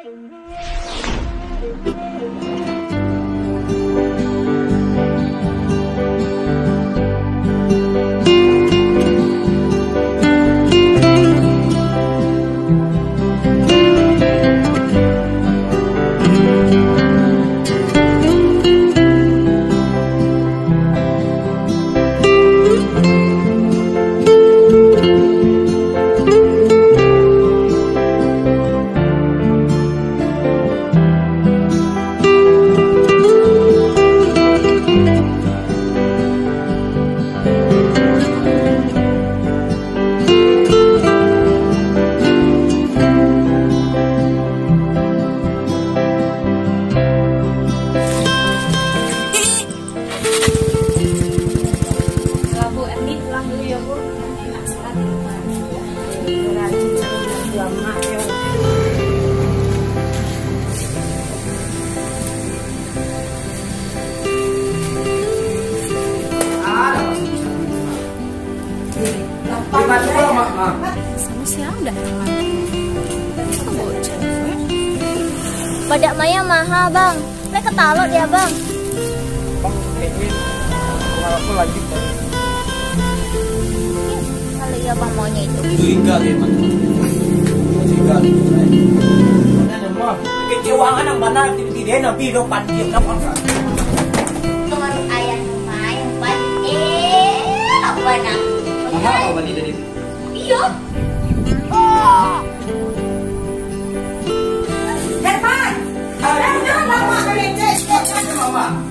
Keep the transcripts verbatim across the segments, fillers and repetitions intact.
Kalau Bu Erni pulang dulu ya, Bu. Nanti nak sholat di rumah. Rajin sholat, selamat ya. Sama siang dah. Badak maya maha, Bang. Lai ka talok di abang. Bang, eh, eh, kalau aku lagi, Bang. Kalau iya, Bang, maunya itu. Curiga dia, Bang. Curiga. Kecewa kan yang bana, tiba-tiba Nabi lo panggil, kenapa? Menurut ayah rumah yang paling, eh, apa nak? Mama, apa bani tadi? Iyo. Herman! Herman, lama kali, cek.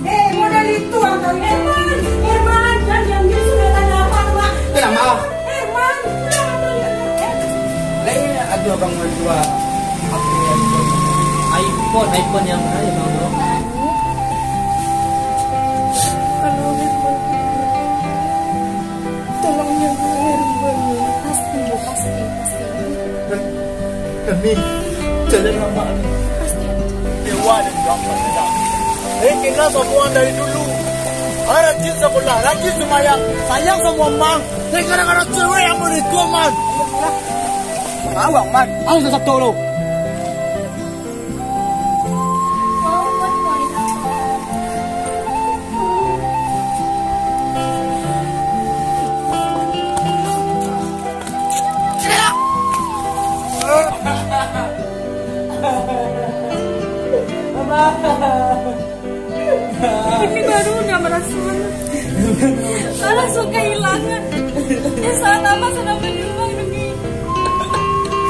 Eh, model itu ang tahu. Herman! Herman! Kan yang dia sudah tanya apa, Mak? Itu lah, Mak. Herman! Pulang atau ya? Lain ada abang menjual apa yang iPhone, iPhone yang mana ya, Bang? Kalau Herman, tolong jaga Herman. Pasti, Bu, pasti, pasti. Demi jalan lama ni. Pasti. Dewa dan gampang dah. Eh, kena semua dari dulu. Ah, rajin sekolah, rajin semayang, sayang sama mang. Saya kadang-kadang cewek yang beriku, man. Awak, man. Awak sesatu dulu. Ini baru dah merasa, merasa kehilangan. Di saat apa sedang berjuang demi.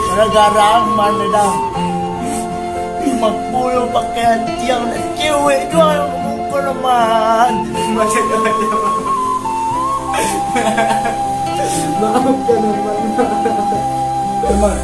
Gara-gara mana dah? Lima puluh pakaian tiang nak cewek jual muka leman. Maafkan, Herman. Herman.